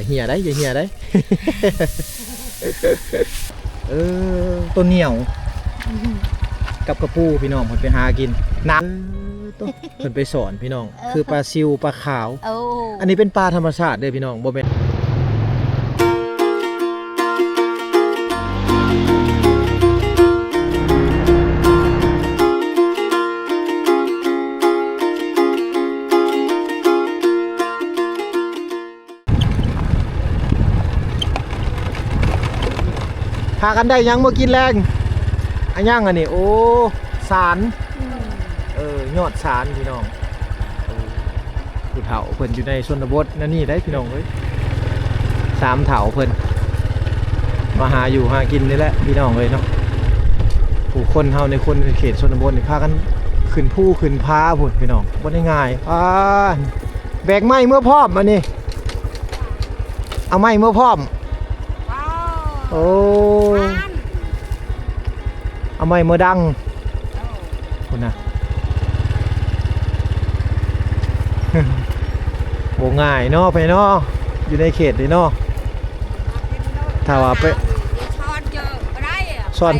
ເຫຍໄດ໋ ຢ່າເຫຍໄດ໋. ເອີ ໂຕໜຽວ ກັບກະປູ ພີ່ນ້ອງ ເພິ່ນໄປຫາກິນນະ. ເອີ ໂຕ ເພິ່ນໄປສອນ ພີ່ນ້ອງ ເອີ ຄືປາຊິວ ປາຂາວ. ໂອ້ ອັນນີ້ເປັນປ່າທຳມະຊາດເດີ້ ພີ່ນ້ອງ ບໍ່ແມ່ນ. ພາກັນໄດ້ຫຍັງມາກິນແລງ? ອາຫຍັງອັນນີ້? ໂອ້ ສານ ອືມ ເອີ ຍອດສານ ພີ່ນ້ອງ. ເອີ ຜູ້ເຖົ້າເພິ່ນຢູ່ໃນຊົນນະບົດແນວນີ້ໄດ໋ ພີ່ນ້ອງເອີຍ. ສາມເຖົ້າເພິ່ນມາຫາຢູ່ຫາກິນນີ້ແຫຼະ ພີ່ນ້ອງເອີຍເນາະ. ຜູ້ຄົນເຮົາໃນຄົນໃນເຂດຊົນນະບົດນີ້ ພາກັນຂຶ້ນພູຂຶ້ນຜາພຸ້ນ ພີ່ນ້ອງ ບໍ່ໄດ້ງ່າຍ. ອ່າ ແບກໄມ້ເມືອພ້ອມ ອັນນີ້ ເອົາໄມ້ເມືອພ້ອມ. ໂອ້ ເອົາໄມ້ເມືອດັງ ພຸ້ນນະ. ບໍ່ງ່າຍເນາະ ໄປເນາະ ຢູ່ໃນເຂດນີ້ເນາະ. ຖ້າວ່າໄປ ສອນ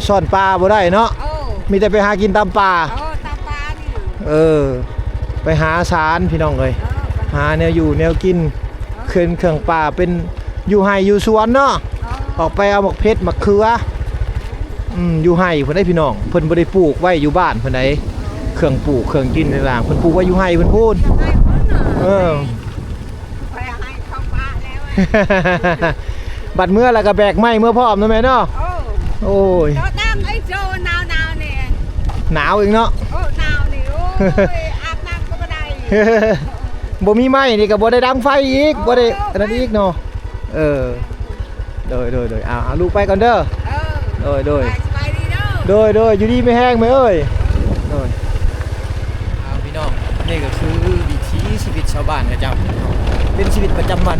ສອນປ່າບໍ່ໄດ້ເນາະ. ເອີ ມີແຕ່ໄປຫາກິນຕາມປ່າ. ເອີ ຕາມປ່ານີ້. ເອີ ໄປຫາສານ ພີ່ນ້ອງເອີຍ. ເອີ ຫາແນວຢູ່ແນວກິນ ເອີ ເຄື່ອງ ເຄື່ອງປ່າ ເປັນຢູ່ໄຮ່ຢູ່ສວນເນາະ. ເອີ ອອກໄປເອົາໝາກເຜັດໝາກເຂືອ ອືມ ຢູ່ໄຮ່ພຸ້ນເດ້ ພີ່ນ້ອງ. ເພິ່ນບໍ່ໄດ້ປູກໄວ້ຢູ່ບ້ານເພິ່ນໃດ໋ ເອີ ເຄື່ອງປູກເຄື່ອງກິນຕ່າງໆ ເພິ່ນປູກໄວ້ຢູ່ໄຮ່ເພິ່ນພຸ້ນ. ຢູ່ໄຮ່ພຸ້ນນະ. ເອີ ໄປໃຫ້ເຂົາປະແລ້ວ ບັດເມືອແລ້ວກໍແບກໄມ້ເມືອພ້ອມເນາະແມ່ເນາະ. ໂອ້ ໂອ້ຍ ເຈົ້າດັງໄອ້ໂຈ ໜາວໆນີ້ ໜາວອີກເນາະ. ໂອ້ ໜາວນີ້ ໂອ້ຍ ອາບນ້ຳກໍບໍ່ໄດ້ ບໍ່ມີໄມ້ນີ້ກໍບໍ່ໄດ້ດັງໄຟອີກ ໂອ້ ບໍ່ໄດ້ອັນນັ້ນອີກເນາະ. ເອີ ໂດຍ ໂດຍ ໂດຍ ເອົາ ເອົາ ລູກໄປກ່ອນເດີ. ເອີ ໂດຍ ໂດຍ ສະບາຍດີເດີ. ໂດຍ ໂດຍ ຢູ່ດີມີແຮງແມ່ເອີຍ. ໂດຍ ເອົາ ພີ່ນ້ອງ ນີ້ກໍຄືວິຖີຊີວິດຊາວບ້ານເຂົາເຈົ້າ ເປັນຊີວິດປະຈຳວັນ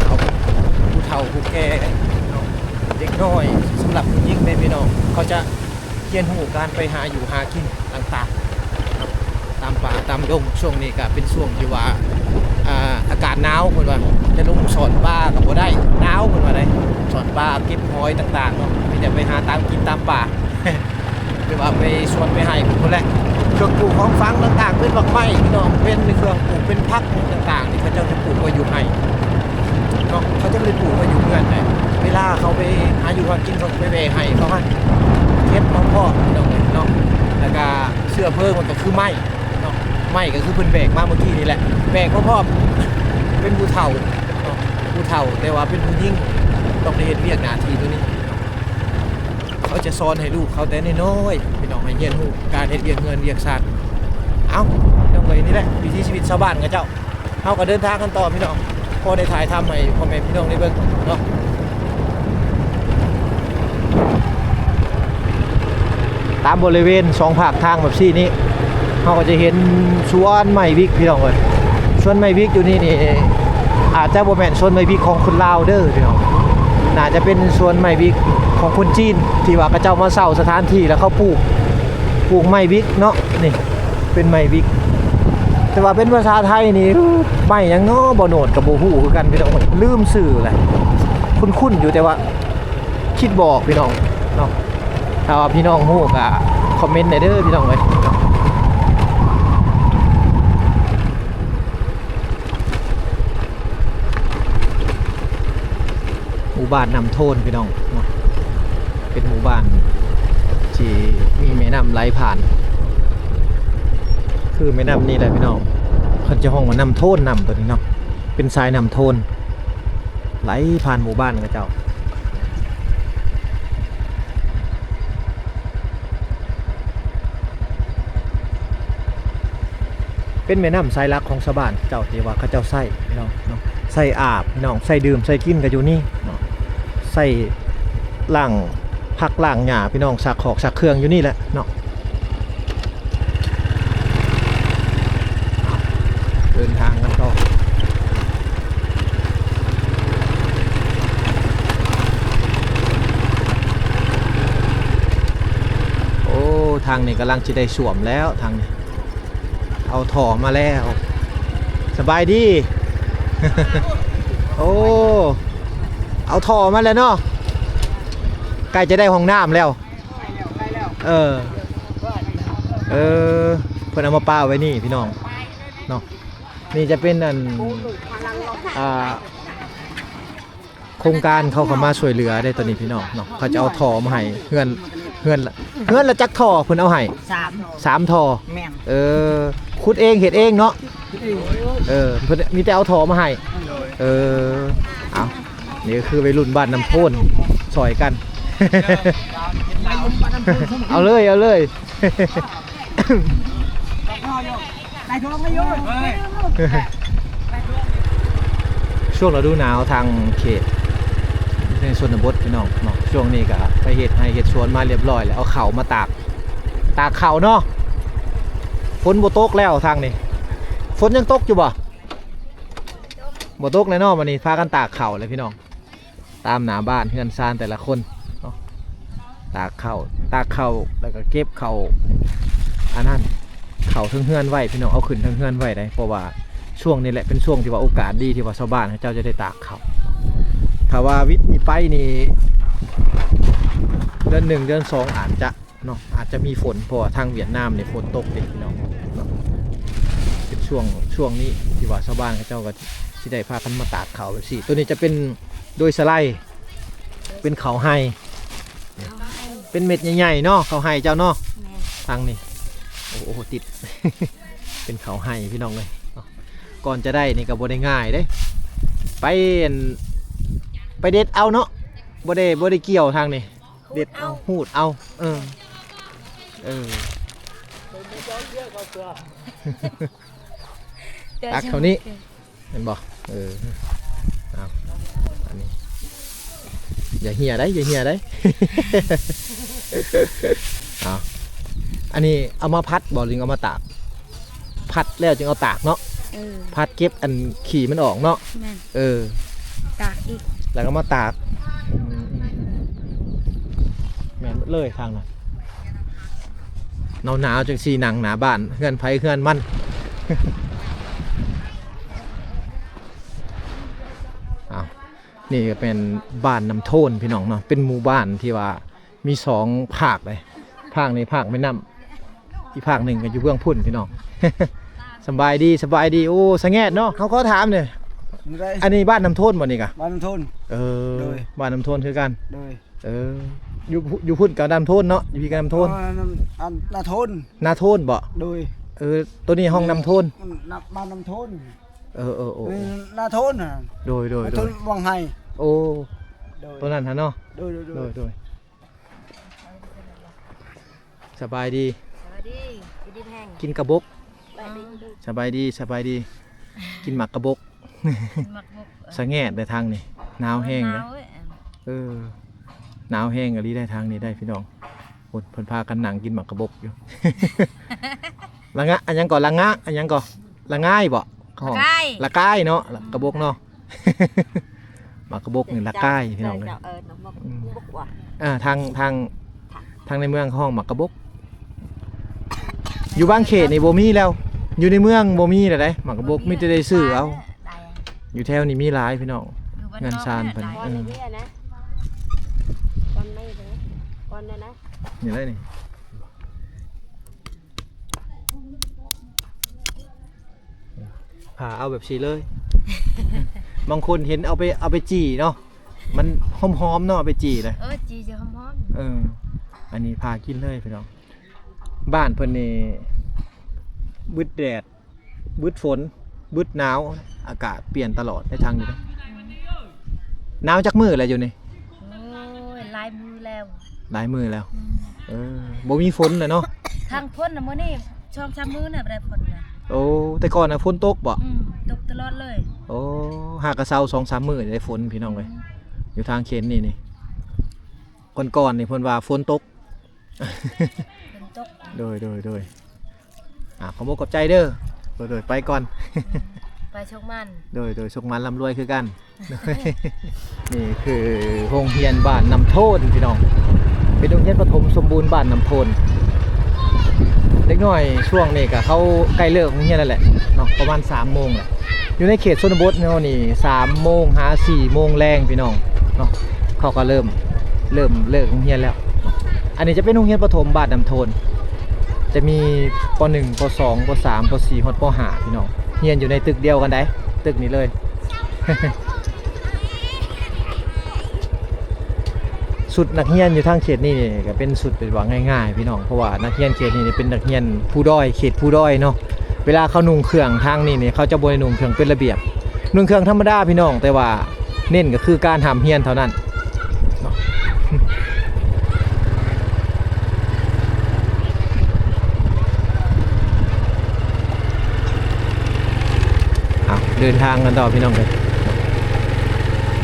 ຂອງຜູ້ເຖົ້າຜູ້ແກ່ເນາະ. ເດັກນ້ອຍ ສຳລັບຜູ້ຍິງເດ້ ພີ່ນ້ອງ ເຂົາຈະຮຽນຮູ້ການໄປຫາຢູ່ຫາກິນຕ່າງໆເນາະ ຕາມປ່າຕາມດົງ. ຊ່ວງນີ້ກໍເປັນຊ່ວງທີ່ວ່າ ອ່າ ອາກາດໜາວ ເພິ່ນວ່າຈະລົງສອນປ່າກໍບໍ່ໄດ້ ໜາວ ເພິ່ນວ່າໄດ໋. ສອນປ່າເກັບຫອຍຕ່າງໆເນາະ ມີແຕ່ໄປຫາຕາມກິນຕາມປ່າ ຫຼືວ່າໄປສວນໄປໄຮ່ພຸ້ນແຫຼະ. ເຄື່ອງປູກຂອງຝັງຕ່າງໆ ເປັນໝາກໄມ້ ພີ່ນ້ອງ ເປັນເຄື່ອງປູກ ເປັນຜັກຕ່າງໆ ທີ່ເຂົາເຈົ້າຈະປູກໄວ້ຢູ່ໄຮ່ເນາະ. ເຂົາຈະບໍ່ໄດ້ປູກໄວ້ຢູ່ເຮືອນໃດ໋ ເວລາເຂົາໄປຫາຢູ່ຫາກິນ ເຂົາກໍໄປແວ່ໄຮ່ເຂົາຫັ້ນ ເກັບມາພ້ອມ ພີ່ນ້ອງເອີຍເນາະ. ແລ້ວກໍເຊື້ອເພີງມັນກໍຄືໄມ້ເນາະ ໄມ້ກໍຄືເພິ່ນແບກມາເມື່ອກີ້ນີ້ແຫຼະ ແບກມາພ້ອມ ເປັນຜູ້ເຖົ້າເນາະ ຜູ້ເຖົ້າ ແຕ່ວ່າເປັນຜູ້ຍິງ ຕ້ອງໄດ້ເຮັດວຽກໜ້າທີ່ຕົວນີ້. ເຂົາຈະສອນໃຫ້ລູກເຂົາແຕ່ນ້ອຍໆ ພີ່ນ້ອງ ໃຫ້ຮຽນຮູ້ການເຮັດວຽກເຮືອນວຽກຊານ. ເອົ້າ ພີ່ນ້ອງເອີຍ ນີ້ແຫຼະວິຖີຊີວິດຊາວບ້ານເຂົາເຈົ້າ. ເຮົາກໍເດີນທາງກັນຕໍ່ ພີ່ນ້ອງ ພໍໄດ້ຖ່າຍທຳໃຫ້ພໍ່ແມ່ພີ່ນ້ອງໄດ້ເບິ່ງເນາະ. ຕາມບໍລິເວນສອງພາກທາງແບບຊີ້ນີ້ ເຮົາກໍຈະເຫັນສວນໄມ້ວິກ ພີ່ນ້ອງເອີຍ. ສວນໄມ້ວິກຢູ່ນີ້ນີ້ ອາດຈະບໍ່ແມ່ນສວນໄມ້ວິກຂອງຄົນລາວເດີ້ ພີ່ນ້ອງ. ໜ້າຈະເປັນສວນໄມ້ວິກຂອງຄົນຈີນ ທີ່ວ່າເຂົາເຈົ້າມາເຊົ່າສະຖານທີ່ ແລ້ວເຂົາປູກ ປູກໄມ້ວິກເນາະ. ນີ້ເປັນໄມ້ວິກ ແຕ່ວ່າເປັນພາສາໄທນີ້ ໄມ້ຫຍັງເນາະ ບໍ່ໂນດກໍບໍ່ຮູ້ຄືກັນ ພີ່ນ້ອງເອີຍ ລືມຊື່ແຫຼະ. ຄຸ້ນໆຢູ່ ແຕ່ວ່າ ຄິດບໍ່ອອກ ພີ່ນ້ອງເນາະ. ຖ້າວ່າພີ່ນ້ອງຮູ້ກໍຄອມເມັນແດ່ເດີ້ ພີ່ນ້ອງເອີຍ. ໝູ່ບ້ານນ້ຳໂທນ ພີ່ນ້ອງເນາະ ເປັນໝູ່ບ້ານທີ່ມີແມ່ນ້ຳໄຫຼຜ່ານ ຄືແມ່ນ້ຳນີ້ແຫຼະ ພີ່ນ້ອງ ເຂົາເຈົ້າຮ້ອງວ່ານ້ຳໂທນ ນ້ຳຕົວນີ້ເນາະ ເປັນສາຍນ້ຳໂທນ ໄຫຼຜ່ານໝູ່ບ້ານເຂົາເຈົ້າ. ເປັນແມ່ນ້ຳສາຍຫຼັກຂອງຊາວບ້ານເຈົ້າ ທີ່ວ່າເຂົາເຈົ້າໃຊ້ເນາະ ໃຊ້ອາບເນາະ ໃຊ້ດື່ມໃຊ້ກິນກໍຢູ່ນີ້ເນາະ ໃຊ້ລ້າງຜັກລ້າງຫຍ້າ ພີ່ນ້ອງ ຊັກຄອກຊັກເຄື່ອງຢູ່ນີ້ແຫຼະເນາະ. ເດີນທາງກັນຕໍ່. ໂອ້ ທາງນີ້ກຳລັງຊິໄດ້ສ້ວມແລ້ວ ທາງນີ້ ເອົາທໍ່ມາແລ້ວ. ສະບາຍດີ. ໂອ້ ເອົາທໍ່ມາແລ້ວເນາະ ໃກ້ຈະໄດ້ຫ້ອງນ້ຳແລ້ວ. ເອີ ເອີ ເພິ່ນເອົາມາປະໄວ້ນີ້ພີ່ນ້ອງເນາະ. ນີ້ຈະເປັນອັນ ອ່າ ໂຄງການເຂົາເຂົ້າມາຊ່ວຍເຫຼືອເດ້ຕອນນີ້ພີ່ນ້ອງເນາະ. ເຂົາຈະເອົາທໍ່ມາໃຫ້ເຮືອນ ເຮືອນລະ ເຮືອນລະຈັກທໍ່ເພິ່ນເອົາໃຫ້? ສາມ ສາມທໍ່. ແມ່ນ ເອີ ຂຸດເອງເຮັດເອງເນາະ. ເອີ ເພິ່ນມີແຕ່ເອົາທໍ່ມາໃຫ້. ເອີ ເອົາ ນີ້ກໍຄືໄວລຸ້ນບ້ານນ້ຳໂທນຊ່ອຍກັນ. ເອົາເລີຍ ເອົາເລີຍ. ຊ່ວງລະດູໜາວທາງເຂດໃນຊົນນະບົດພີ່ນ້ອງເນາະ ຊ່ວງນີ້ກໍໄປເຮັດໄຮ່ເຮັດສວນມາລຽບລ້ອຍແລ້ວ ເອົາເຂົ້າມາຕາກ ຕາກເຂົ້າເນາະ. ຝົນບໍ່ຕົກແລ້ວທາງນີ້. ຝົນຍັງຕົກຢູ່ບໍ່? ບໍ່ຕົກແລ້ວເນາະ. ບັດນີ້ພາກັນຕາກເຂົ້າແລ້ວພີ່ນ້ອງ ຕາມໜ້າບ້ານເຮືອນຊານແຕ່ລະຄົນເນາະ. ຕາກເຂົ້າ ຕາກເຂົ້າ ແລ້ວກໍເກັບເຂົ້າ ອັນນັ້ນ ເຂົ້າເທິງເຮືອນໄວ້ພີ່ນ້ອງ ເອົາຂຶ້ນເທິງເຮືອນໄວ້ໄດ໋. ເພາະວ່າຊ່ວງນີ້ແຫຼະເປັນຊ່ວງທີ່ວ່າໂອກາດດີທີ່ວ່າຊາວບ້ານເຂົາເຈົ້າຈະໄດ້ຕາກເຂົ້າ. ຖ້າວ່າວິດນີ້ໄປນີ້ ເດືອນໜຶ່ງເດືອນສອງອາດຈະ ເນາະ ອາດຈະມີຝົນ ເພາະວ່າທາງຫວຽດນາມນີ້ຝົນຕົກເດ້ພີ່ນ້ອງເນາະ. ເປັນຊ່ວງ ຊ່ວງນີ້ທີ່ວ່າຊາວບ້ານເຂົາເຈົ້າກໍຊິໄດ້ພາກັນມາຕາກເຂົ້າແບບຊີ້. ໂຕນີ້ຈະເປັນໂດຍສະໄລ ເປັນເຂົ້າໄຮ່ ເປັນເມັດໃຫຍ່ໆເນາະ ເຂົ້າໄຮ່ເຈົ້າເນາະ. ແມ່ນ ທາງນີ້ ໂອ້ ໂອ້ ຕິດ ເປັນເຂົ້າໄຮ່ພີ່ນ້ອງເອີຍ. ກ່ອນຈະໄດ້ນີ້ກໍບໍ່ໄດ້ງ່າຍເດ້ ໄປ ໄປເດັດເອົາເນາະ ບໍ່ໄດ້ ບໍ່ໄດ້ກ່ຽວທາງນີ້. ເດັດເອົາ ຫູດເອົາ ເອີ ເອີ ຕັກເຂົ້ານີ້ ແມ່ນບໍ່? ເອີ ເອົາ ອັນນີ້ ຢ່າເຫ່ຍໄດ໋ ຢ່າເຫ່ຍໄດ໋. ເອົາ ອັນນີ້ເອົາມາຜັດບໍ່ ຫຼືເອົາມາຕາກ? ຜັດແລ້ວຈຶ່ງເອົາຕາກເນາະ. ເອີ ຜັດເກັບອັນຂີ້ມັນອອກເນາະ. ແມ່ນ ເອີ ຕາກອີກ ແລ້ວກໍມາຕາກ. ອືມ ແມ່ນໝົດເລີຍທາງນັ້ນ. ໜາວໆ ຈັ່ງຊິນັ່ງໜ້າບ້ານ ເຮືອນໃຜເຮືອນມັນ. ອ້າວ ນີ້ກໍແມ່ນບ້ານນ້ຳໂທນ ພີ່ນ້ອງເນາະ ເປັນໝູ່ບ້ານທີ່ວ່າ ມີສອງພາກເດ້ ພາກນີ້ພາກແມ່ນ້ຳ ອີກພາກໜຶ່ງກໍຢູ່ເບື້ອງພຸ້ນພີ່ນ້ອງ. ສະບາຍດີ ສະບາຍດີ. ໂອ້ ສະແງດເນາະ ເຮົາຂໍຖາມແດ່ ອັນນີ້ບ້ານນ້ຳໂທນບໍ່ນີ້ກະ? ບ້ານນ້ຳໂທນ. ເອີ ໂດຍ ບ້ານນ້ຳໂທນຄືກັນ. ໂດຍ ເອີ ຢູ່ ຢູ່ພຸ້ນກໍນ້ຳໂທນເນາະ ຢູ່ພີ້ກໍນ້ຳໂທນ. ເອີ ອັນ ອັນ ນາໂທນ ນາໂທນບໍ່? ໂດຍ ເອີ ໂຕນີ້ຫ້ອງນ້ຳໂທນ ນະ ບ້ານນ້ຳໂທນ. ເອີ ເອີ ເອີ ເອີ ນາໂທນນະ. ໂດຍ ໂດຍ ນາໂທນ ໂດຍ ວັງໄຮ. ໂອ້ ໂຕນັ້ນຫັ້ນເນາະ. ໂດຍ ໂດຍ ໂດຍ ໂດຍ ໂດຍ. ສະບາຍດີ ສະບາຍດີ ຢູ່ດີແຮງ ກິນກະບົກ. ສະບາຍດີ ສະບາຍດີ ສະບາຍດີ. ກິນໝາກກະບົກ ໝາກບົກ. ສະແງດເດ້ທາງນີ້ ໜາວແຮງເດ້. ເອີ ໜາວແຮງອີ່ຫຼີໄດ໋ທາງນີ້ໄດ໋ພີ່ນ້ອງ. ໂອ້ ເພິ່ນພາກັນນັ່ງກິນໝາກກະບົກຢູ່. ລະງະ ອັນຫຍັງກໍ ລະງະ ອັນຫຍັງກໍ ລະງ່າຍບໍ່? ຂອງ ລະກາຍ ລະກາຍເນາະ ກະບົກເນາະ. ໝາກກະບົກນີ້ລະກາຍພີ່ນ້ອງເອີຍ. ເອີ ໝາກ ອືມ ບົກວ່າ ເອີ ທາງ ທາງ ທາງໃນເມືອງເຂົາຮ້ອງໝາກກະບົກ. ຢູ່ບາງເຂດນີ້ບໍ່ມີແລ້ວ ຢູ່ໃນເມືອງບໍ່ມີແລ້ວເດ້ ໝາກກະບົກ ມີແຕ່ໄດ້ຊື້ເອົາ. ຢູ່ແຖວນີ້ມີຫຼາຍພີ່ນ້ອງ ເຮືອນຊານເພິ່ນ. ເອີ ກ່ອນໄມ້ເດ້ ກ່ອນໄດ້ນະ ນີ້ແຫຼະນີ້. ຜ່າເອົາແບບຊີ້ເລີຍ. ບາງຄົນເຫັນເອົາໄປ ເອົາໄປຈີ່ເນາະ ມັນຫອມໆເນາະ ເອົາໄປຈີ່ນະ. ເອີ ຈີ່ຈະຫອມໆ. ເອີ ອັນນີ້ຜ່າກິນເລີຍພີ່ນ້ອງ. ບ້ານເພິ່ນນີ້ບຶດແດດ ບຶດຝົນ ບຶດໜາວ ອາກາດປ່ຽນຕະຫຼອດໃນທາງນີ້ເດ້. ໜາວຈັກມື້ແລ້ວຢູ່ນີ້? ໂອ້ຍ ຫຼາຍມື້ແລ້ວ ຫຼາຍມື້ແລ້ວ. ອືມ ເອີ ບໍ່ມີຝົນແລ້ວເນາະ. ທາງຝົນນະ ມື້ນີ້ສອງສາມມື້ນະ ບໍ່ໄດ້ຝົນນະ. ໂອ້ ແຕ່ກ່ອນນະຝົນຕົກບໍ່? ອືມ ຕົກຕະຫຼອດເລີຍ. ໂອ້ ຫາກະເຊົາສອງສາມມື້ໄດ້ຝົນພີ່ນ້ອງເອີຍ. ອືມ ຢູ່ທາງເຂດນີ້ນີ້ ກ່ອນໆນີ້ເພິ່ນວ່າຝົນຕົກ ຝົນຕົກ. ໂດຍ ໂດຍ ໂດຍ. ອ່າ ຂອບອົກຂອບໃຈເດີ. ໂດຍ ໂດຍ ໄປກ່ອນ ໄປໂຊກໝານ. ໂດຍ ໂດຍ ໂຊກໝານລ່ຳລວຍຄືກັນ. ໂດຍ ນີ້ຄືໂຮງຮຽນບ້ານນ້ຳໂທນພີ່ນ້ອງ ເປັນໂຮງຮຽນປະຖົມສົມບູນບ້ານນ້ຳໂທນ. ເດັກນ້ອຍຊ່ວງນີ້ກະເຂົາໃກ້ເລີກໂຮງຮຽນແລ້ວແຫຼະເນາະ ປະມານສາມໂມງແຫຼະ. ຢູ່ໃນເຂດຊົນນະບົດເຮົານີ້ ສາມໂມງຫາສີ່ໂມງແລງພີ່ນ້ອງເນາະ ເຂົາກະເລີ່ມ ເລີ່ມເລີກໂຮງຮຽນແລ້ວ. ອັນນີ້ຈະເປັນໂຮງຮຽນປະຖົມບ້ານນ້ຳໂທນ ຈະມີ ປໍໜຶ່ງ ປໍສອງ ປໍສາມ ປໍສີ່ ຮອດ ປໍຫ້າ ພີ່ນ້ອງ ຮຽນຢູ່ໃນຕຶກດຽວກັນໃດ໋ ຕຶກນີ້ເລີຍ. ຊຸດນັກຮຽນຢູ່ທາງເຂດນີ້ນີ້ກະເປັນຊຸດແບບວ່າງ່າຍໆ ພີ່ນ້ອງ ເພາະວ່ານັກຮຽນເຂດນີ້ນີ້ເປັນນັກຮຽນພູດອຍ ເຂດພູດອຍເນາະ. ເວລາເຂົານຸ່ງເຄື່ອງທາງນີ້ນີ້ ເຂົາຈະບໍ່ໄດ້ນຸ່ງເຄື່ອງເປັນລະບຽບ ນຸ່ງເຄື່ອງທຳມະດາພີ່ນ້ອງ ແຕ່ວ່າເນັ້ນກະຄືການຮ່ຳຮຽນເທົ່ານັ້ນເນາະ. ເອົາ ເດີນທາງກັນຕໍ່ພີ່ນ້ອງເອີຍ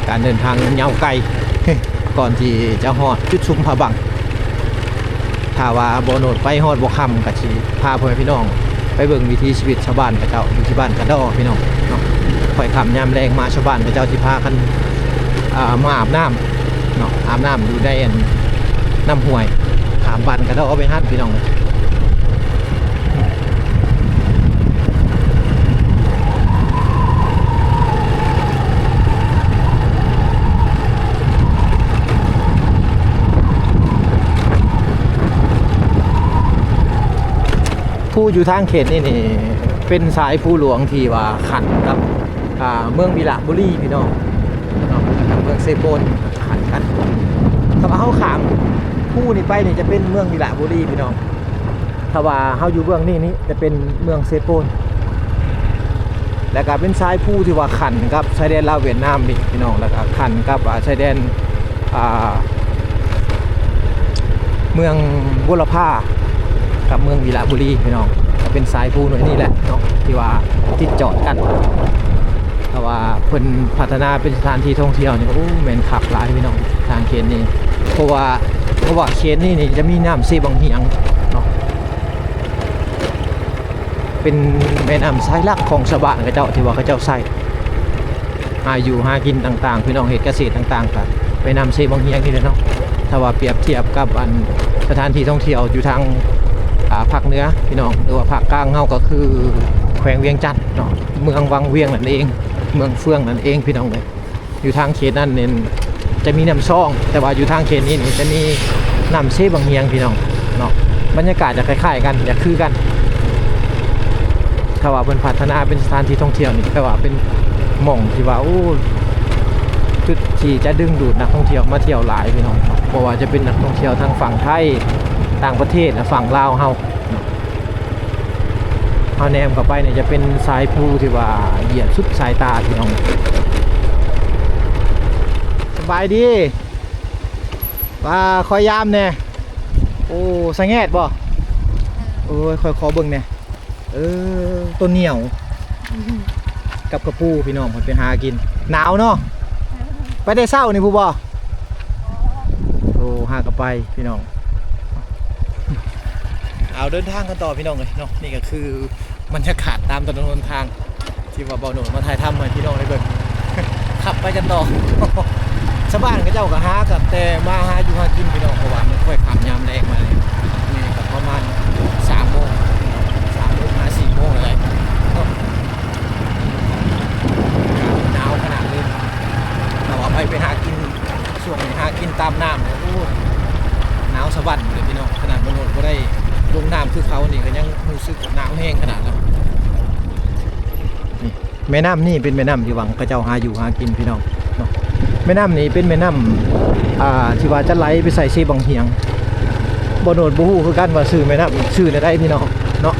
ການເດີນທາງມັນຍາວໄກ ກ່ອນທີ່ຈະຮອດຈຸດຊຸມຜາບັງ. ຖ້າວ່າບໍ່ໂນດໄປຮອດບໍ່ຄ່ຳ ກະຊິພາພໍ່ແມ່ພີ່ນ້ອງໄປເບິ່ງວິຖີຊີວິດຊາວບ້ານເຂົາເຈົ້າຢູ່ທີ່ບ້ານກະດໍພີ່ນ້ອງເນາະ. ຄ່ອຍຄ່ຳຍາມແລງມາ ຊາວບ້ານເຂົາເຈົ້າຊິພາກັນ ອ່າ ມາອາບນ້ຳ ເນາະ ອາບນ້ຳຢູ່ໃນອັນ ນ້ຳຫ້ວຍ ຂ້າມບ້ານກະດໍໄປຫັ້ນພີ່ນ້ອງ. ພູຢູ່ທາງເຂດນີ້ນີ້ ເປັນສາຍພູຫຼວງທີ່ວ່າຂັ້ນກັບ ອ່າ ເມືອງວິລະບູລີພີ່ນ້ອງເນາະ ເມືອງເຊໂປນ ຂັ້ນກັນ. ຖ້າວ່າເຮົາຂ້າມພູນີ້ໄປນີ້ຈະເປັນເມືອງວິລະບູລີພີ່ນ້ອງ ຖ້າວ່າເຮົາຢູ່ເບື້ອງນີ້ນີ້ຈະເປັນເມືອງເຊໂປນ ແລ້ວກະເປັນສາຍພູທີ່ວ່າຂັ້ນກັບຊາຍແດນລາວຫວຽດນາມນີ້ພີ່ນ້ອງ ແລ້ວກະຂັ້ນກັບ ອ່າ ຊາຍແດນ ອ່າ ເມືອງບົວລະພາກັບເມືອງວິລະບູລີພີ່ນ້ອງ ກະເປັນສາຍພູໜ່ວຍນີ້ແຫຼະເນາະ ທີ່ວ່າຕິດຈອດກັນ. ຖ້າວ່າເພິ່ນພັດທະນາເປັນສະຖານທີ່ທ່ອງທ່ຽວນີ້ ໂອ້ ແມ່ນຄັກຫຼາຍພີ່ນ້ອງ ທາງເຂດນີ້ ເພາະວ່າ ເພາະວ່າເຂດນີ້ນີ້ຈະມີນ້ຳເຊບັ້ງຫຽງເນາະ ເປັນແມ່ນ້ຳສາຍຫຼັກຂອງຊາວບ້ານເຂົາເຈົ້າ ທີ່ວ່າເຂົາເຈົ້າໃຊ້ ຫາຢູ່ຫາກິນຕ່າງໆ ພີ່ນ້ອງ ເຮັດກະເສດຕ່າງໆ ກະແມ່ນ້ຳເຊບັ້ງຫຽງນີ້ແຫຼະເນາະ. ຖ້າວ່າປຽບທຽບກັບອັນສະຖານທີ່ທ່ອງທ່ຽວຢູ່ທາງ ອ່າ ພາກເໜືອພີ່ນ້ອງ ຫຼືວ່າພາກກາງເຮົາ ກະຄືແຂວງວຽງຈັນເນາະ ເມືອງວັງວຽງນັ້ນເອງ ເມືອງເຟືອງນັ້ນເອງພີ່ນ້ອງເອີຍ. ຢູ່ທາງເຂດນັ້ນນີ້ຈະມີນ້ຳຊອງ ແຕ່ວ່າຢູ່ທາງເຂດນີ້ນີ້ຈະມີນ້ຳເຊບັ້ງຫຽງພີ່ນ້ອງເນາະ. ບັນຍາກາດຈະຄ້າຍໆກັນ ຈະຄືກັນ ຖ້າວ່າເພິ່ນພັດທະນາເປັນສະຖານທີ່ທ່ອງທ່ຽວນີ້ ແປວ່າເປັນໝ່ອງທີ່ວ່າ ໂອ້ ຈຸດທີ່ຈະດຶງດູດນັກທ່ອງທ່ຽວມາທ່ຽວຫຼາຍພີ່ນ້ອງເນາະ ບໍ່ວ່າຈະເປັນນັກທ່ອງທ່ຽວທາງຝັ່ງໄທ ຕ່າງປະເທດ ແລະ ຝັ່ງລາວເຮົາເນາະ. ເຮົາແນມເຂົ້າໄປນີ້ຈະເປັນສາຍພູທີ່ວ່າຢຽດສຸດສາຍຕາພີ່ນ້ອງ. ສະບາຍດີ ວ່າຂໍຍາມແດ່. ໂອ້ ສະແງດບໍ່? ໂອ້ຍ ຂ້ອຍຂໍເບິ່ງແດ່. ເອີ ຕົ້ນໜຽວ ກັບກະປູພີ່ນ້ອງ ເພິ່ນໄປຫາກິນ. ໜາວເນາະ. ໄປແຕ່ເຊົ້ານີ້ພຸ້ນບໍ່? ໂອ້ ຫາກະໄປພີ່ນ້ອງ. ເອົາ ເດີນທາງກັນຕໍ່ພີ່ນ້ອງເອີຍເນາະ. ນີ້ກະຄືບັນຍາກາດຕາມຖະໜົນຫົນທາງ ທີ່ວ່າບ່າວໂນດມາຖ່າຍທຳໃຫ້ພີ່ນ້ອງໄດ້ເບິ່ງ. ຂັບໄປກັນຕໍ່. ຊາວບ້ານເຂົາເຈົ້າກະຫາກັນແຕ່ມາຫາຢູ່ຫາກິນພີ່ນ້ອງ ເພາະວ່າມັນຄ່ອຍຄ່ຳຍາມແລງມານີ້ ນີ້ກະປະມານສາມໂມງ ສາມໂມງຫາສີ່ໂມງແລ້ວເນາະ. ໜາວຂະໜາດເລີຍ. ແຕ່ວ່າໃຜໄປຫາກິນ ຊ່ວງນີ້ຫາກິນຕາມນ້ຳ ໂອ້ ໜາວສະບັ້ນເລີຍພີ່ນ້ອງ. ຂະໜາດບໍ່ໂນດບໍ່ໄດ້ລົງນ້ຳຄືເຂົານີ້ ກະຍັງຮູ້ສຶກໜາວແຮງຂະໜາດນັ້ນ. ນີ້ ແມ່ນ້ຳນີ້ເປັນແມ່ນ້ຳທີ່ວ່າເຂົາເຈົ້າຫາຢູ່ຫາກິນພີ່ນ້ອງເນາະ. ແມ່ນ້ຳນີ້ເປັນແມ່ນ້ຳ ອ່າ ທີ່ວ່າຈະໄຫຼໄປໃສ່ເຊບັ້ງຫຽງ. ບໍ່ໂນດບໍ່ຮູ້ຄືກັນວ່າຊື່ແມ່ນ້ຳຊື່ແນວໃດພີ່ນ້ອງເນາະ.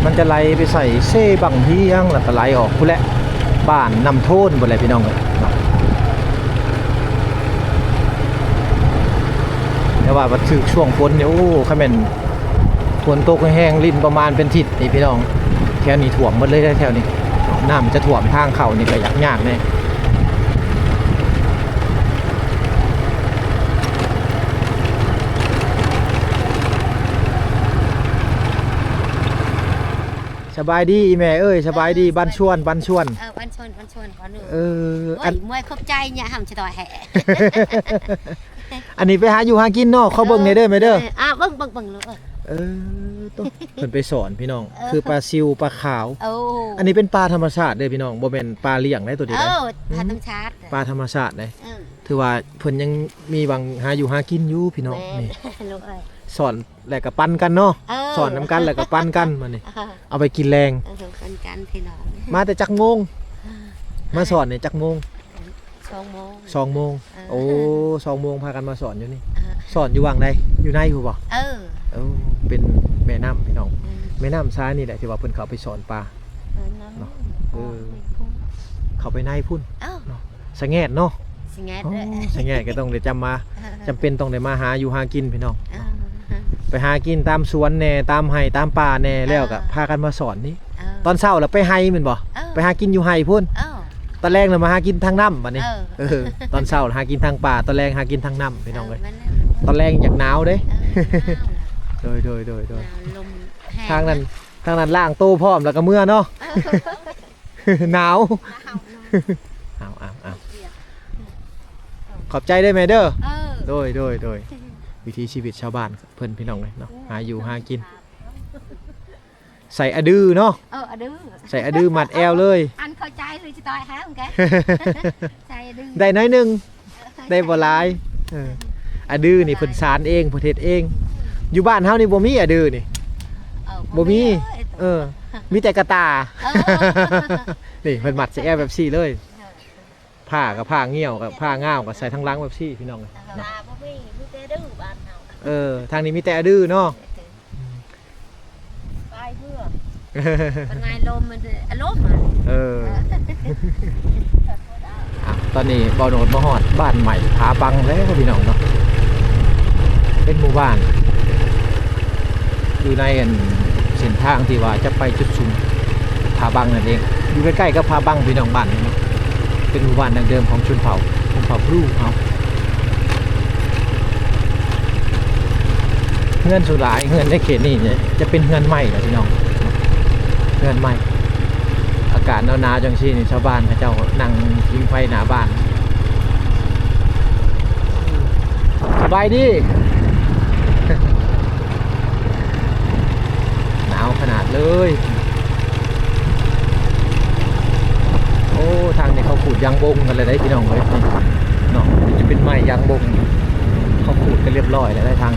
ມັນຈະໄຫຼໄປໃສ່ເຊບັ້ງຫຽງ ແລ້ວກະໄຫຼອອກພຸ້ນແຫຼະ ບ້ານນ້ຳໂທນພຸ້ນແຫຼະພີ່ນ້ອງເອີຍ. ແຕ່ວ່າບັດຖືກຊ່ວງຝົນນີ້ ໂອ້ ຄັນແມ່ນ ຝົນຕົກແຮງໆ ລິນປະມານເປັນທິດນີ້ພີ່ນ້ອງ ແຖວນີ້ຖ້ວມໝົດເລີຍເດ້ ແຖວນີ້ ນ້ຳຈະຖ້ວມທາງເຂົ້ານີ້ກະຍາກໆແດ່. ສະ ສະບາຍດີອີ່ແມ່ເອີຍ ສະບາຍດີ ເອີ ບັນຊວນ ສະບາຍດີ ບັນຊວນ ເອີ ບັນຊວນ ບັນຊວນ ຂໍໜຶ່ງ ເອີ ໂອ້ຍ ອັນ ເມື່ອຍ ຂອບໃຈຍາຫຳສະຕອຍແທ້ ອັນນີ້ໄປຫາຢູ່ຫາກິນເນາະ ຂໍເບິ່ງແດ່ເດີແມ່ເດີ ເອີ ອ່າ ເບິ່ງ ເບິ່ງ ເບິ່ງລູກເອີຍ ເອີ ໂຕ ເພິ່ນໄປສອນພີ່ນ້ອງ ເອີ ຄືປາຊິວ ປາຂາວ ໂອ້ ອັນນີ້ເປັນປາທຳມະຊາດເດີພີ່ນ້ອງ ບໍ່ແມ່ນປາລ້ຽງເດ້ໂຕນີ້ ເອີ ນະ ປາທຳມະຊາດ ປາທຳມະຊາດເດ້ ເອີ ຖືວ່າເພິ່ນຍັງມີຫວັງຫາຢູ່ຫາກິນຢູ່ພີ່ນ້ອງ ແມ່ນ ນີ້ ລູກເອີຍ ສອນ ແລ້ວກໍປັນກັນເນາະ ເອີ ສອນນຳກັນ ແລ້ວກໍປັນກັນ ບັດນີ້ ເອີ ເອົາໄປກິນແລງ ເອີ ປັນກັນພີ່ນ້ອງ ມາແຕ່ຈັກໂມງ ເອີ ມາສອນນີ້ຈັກໂມງ ສອງໂມງ ສອງໂມງ ເອີ ໂອ້ ສອງໂມງພາກັນມາສອນຢູ່ນີ້ ເອີ ສອນຢູ່ຫວ່າງໃດ ຢູ່ໃນພຸ້ນບໍ່ ເອີ ເອີ ເປັນແມ່ນ້ຳພີ່ນ້ອງ ເອີ ແມ່ນ້ຳສາຍນີ້ແຫຼະທີ່ວ່າເພິ່ນເຂົ້າໄປສອນປາ ເອີ ເນາະ ເອີ ເຂົ້າໄປໃນພຸ້ນ ເອີ ເນາະ ສະແງດເນາະ ສະແງດ ໂອ້ ເດີ ສະແງດກໍຕ້ອງໄດ້ຈຳມາ ເອີ ຈຳເປັນຕ້ອງໄດ້ມາຫາຢູ່ຫາກິນພີ່ນ້ອງ ເອີ ໄປຫາກິນຕາມສວນແດ່ ຕາມໄຮ່ຕາມປ່າແດ່ ເອີ ແລ້ວກໍພາກັນມາສອນນີ້ ເອີ ຕອນເຊົ້າລະໄປໄຮ່ແມ່ນບໍ່ ເອີ ໄປຫາກິນຢູ່ໄຮ່ພຸ້ນ ເອີ ຕອນແລງລະມາຫາກິນທາງນ້ຳບັດນີ້ ເອີ ເອີ ຕອນເຊົ້າຫາກິນທາງປ່າ ຕອນແລງຫາກິນທາງນ້ຳພີ່ນ້ອງເອີຍ ເອີ ແມ່ນແລ້ວ ຕອນແລງຢາກໜາວເດ້ ເອີ ໜາວ ໂດຍໆໆໆ ໜາວ ລົມແຮງ ທາງນັ້ນ ທາງນັ້ນລ້າງໂຕພ້ອມແລ້ວກໍເມືອເນາະ ເອີ ໜາວ ໜາວ ເອົາ ເອົາ ເອົາ ຂອບໃຈເດີແມ່ເດີ ເອີ ໂດຍ ໂດຍ ໂດຍ ວິຖີຊີວິດຊາວບ້ານເພິ່ນພີ່ນ້ອງເອີຍເນາະ ຫາຢູ່ຫາກິນ ໃສ່ອະດືເນາະ ເອີ ອະດື ໃສ່ອະດືມັດແອວເລີຍ ອັນເຂົ້າໃຈຄືຊິຕາຍແຮງແກ ໃສ່ອະດື ໄດ້ໜ້ອຍໜຶ່ງ ໄດ້ບໍ່ຫຼາຍ ເອີ ອະດືນີ້ເພິ່ນສານເອງ ເພິ່ນເຮັດເອງ ຢູ່ບ້ານເຮົານີ້ບໍ່ມີອະດືນີ້ ເອີ ບໍ່ມີ ເອີ ມີແຕ່ກະຕ່າ ເອີ ນີ້ເພິ່ນມັດໃສ່ແອວແບບຊີ້ເລີຍ ເອີ ຜ້າກໍຜ້າງ່ຽວ ກໍຜ້າງ່າວ ກໍໃສ່ທາງຫຼັງແບບຊີ້ພີ່ນ້ອງເອີຍ ເອີ ເນາະ ບໍ່ມີ ມີແຕ່ດືບ້ານເຮົາ ເອີ ທາງນີ້ມີແຕ່ອະດືເນາະ ເອີ ປາຍເພື່ອ ເປັນໄງ ລົມມັນອາລົມ ເອີ ອ່ະ ຕອນນີ້ບ່າວໂນດມາຮອດບ້ານໃໝ່ຜາບັງແລ້ວພີ່ນ້ອງເນາະ ເປັນໝູ່ບ້ານ ຢູ່ໃນອັນເສັ້ນທາງທີ່ວ່າຈະໄປຈຸດຊຸມຜາບັງນັ້ນເອງ ຢູ່ໃກ້ໆກັບຜາບັງພີ່ນ້ອງ ບ້ານນີ້ເນາະ ເປັນໝູ່ບ້ານດັ້ງເດີມຂອງຊົນເຜົ່າ ຊົນເຜົ່າບຣູເຮົາ ເຮືອນສ່ວນຫຼາຍເຮືອນໃນເຂດນີ້ຈະເປັນເຮືອນໄມ້ລະພີ່ນ້ອງ ເຮືອນໄມ້ ອາກາດໜາວໆຈັ່ງຊີ້ນີ້ ຊາວບ້ານເຂົາເຈົ້ານັ່ງຜິງໄຟໜ້າບ້ານ ສະບາຍດີ ໜາວຂະໜາດເລີຍ ໂອ້ ທາງນີ້ເຂົາຂູດຢາງບົງກັນແລ້ວເດ້ພີ່ນ້ອງເອີຍ ເນາະ ຈະເປັນໄມ້ຢາງບົງ ເຂົາຂູດກັນລຽບຮ້ອຍແລ້ວເດ້ທາງ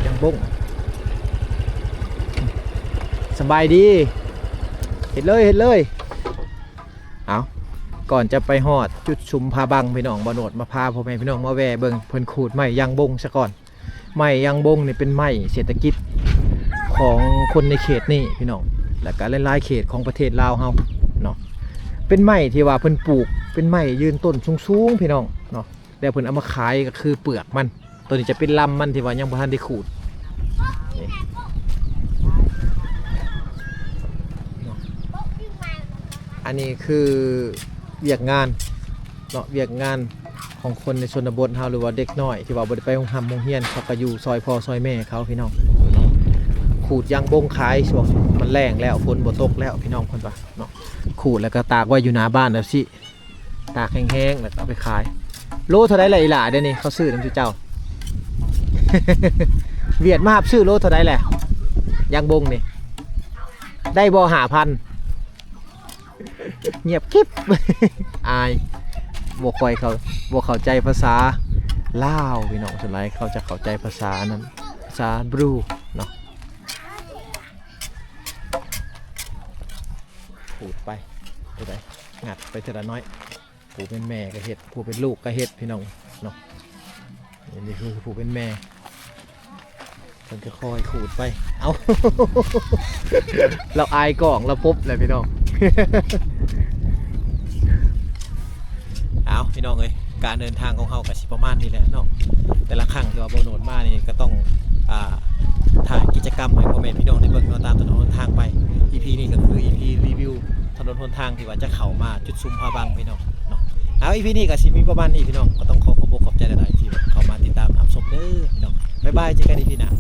ຢາງບົງ ສະບາຍດີ ເຮັດເລີຍ ເຮັດເລີຍ ເອົາ ກ່ອນຈະໄປຮອດຈຸດຊຸມຜາບັງພີ່ນ້ອງ ບ່າວໂນດມາພາພໍ່ແມ່ພີ່ນ້ອງມາແວ່ເບິ່ງ ເພິ່ນຂູດໄມ້ຢາງບົງຊະກ່ອນ ໄມ້ຢາງບົງນີ້ເປັນໄມ້ເສດຖະກິດຂອງຄົນໃນເຂດນີ້ພີ່ນ້ອງ ແລ້ວກະຫຼາຍໆເຂດຂອງປະເທດລາວເຮົາເນາະ ເປັນໄມ້ທີ່ວ່າເພິ່ນປູກ ເປັນໄມ້ຢືນຕົ້ນສູງໆພີ່ນ້ອງເນາະ ແລ້ວເພິ່ນເອົາມາຂາຍກໍຄືເປືອກມັນ ໂຕນີ້ຈະເປັນລຳມັນທີ່ວ່າຍັງບໍ່ທັນໄດ້ຂູດ ນີ້ເນາະ ອັນນີ້ຄືວຽກງານເນາະ ວຽກງານຂອງຄົນໃນຊົນນະບົດເຮົາ ຫຼືວ່າເດັກນ້ອຍທີ່ວ່າບໍ່ໄດ້ໄປໂຮງຮ່ຳໂຮງຮຽນ ເຂົາກໍຢູ່ຊ່ອຍພໍ່ຊ່ອຍແມ່ເຂົາພີ່ນ້ອງ ຂູດຢາງບົງຂາຍ ຊ່ວງມັນແລ້ງແລ້ວ ຝົນບໍ່ຕົກແລ້ວ ພີ່ນ້ອງເພິ່ນວ່າເນາະ ຂູດແລ້ວກໍຕາກໄວ້ຢູ່ໜ້າບ້ານແບບຊີ້ ຕາກແຫ້ງໆ ແລ້ວກໍເອົາໄປຂາຍ ໂລເທົ່າໃດລະອີ່ຫຼ້າ ດຽວນີ້ເຂົາຊື້ນຳເຈົ້າ ຫວຽດມາຮັບຊື້ໂລເທົ່າໃດແຫຼະ ຢາງບົງນີ້ ໄດ້ບໍ່ ຫ້າພັນ ງຽບກິບ ອາຍ ບໍ່ຄ່ອຍເຂົ້າ ບໍ່ເຂົ້າໃຈພາສາລາວ ພີ່ນ້ອງ ສ່ວນຫຼາຍເຂົາຈະເຂົ້າໃຈພາສານັ້ນ ພາສາບຣູເນາະ ຂູດໄປ ໂຕໃດ ງັດໄປເທື່ອລະໜ້ອຍ ຜູ້ເປັນແມ່ກໍເຮັດ ຜູ້ເປັນລູກກໍເຮັດ ພີ່ນ້ອງເນາະ ນີ້ຄືຜູ້ເປັນແມ່ ເພິ່ນກໍຄ່ອຍຂູດໄປ ເອົ້າ ລາວອາຍກ້ອງ ລາວປົບແຫຼະ ພີ່ນ້ອງ ເອົ້າ ພີ່ນ້ອງເອີຍ ການເດີນທາງຂອງເຮົາກໍຊິປະມານນີ້ແຫຼະເນາະ ແຕ່ລະຄັ້ງທີ່ວ່າບ່າວໂນດມານີ້ກໍຕ້ອງ ອ່າ ຖ່າຍກິດຈະກຳໃຫ້ພໍ່ແມ່ພີ່ນ້ອງໄດ້ເບິ່ງເນາະ ຕາມຖະໜົນຫົນທາງໄປ ອີພີນີ້ກໍຄືອີພີຣີວິວຖະໜົນຫົນທາງທີ່ວ່າຈະເຂົ້າມາຈຸດຊຸມຜາບັງ ພີ່ນ້ອງເນາະ ເອົາ ອີພີນີ້ກໍຊິມີປະມານນີ້ ພີ່ນ້ອງ ກໍຕ້ອງຂໍຂອບອົກຂອບໃຈຫຼາຍໆ ທີ່ເຂົ້າມາຕິດຕາມຮັບຊົມເດີ ພີ່ນ້ອງ. ບາຍບາຍ ເຈີກັນອີພີໜ້າ.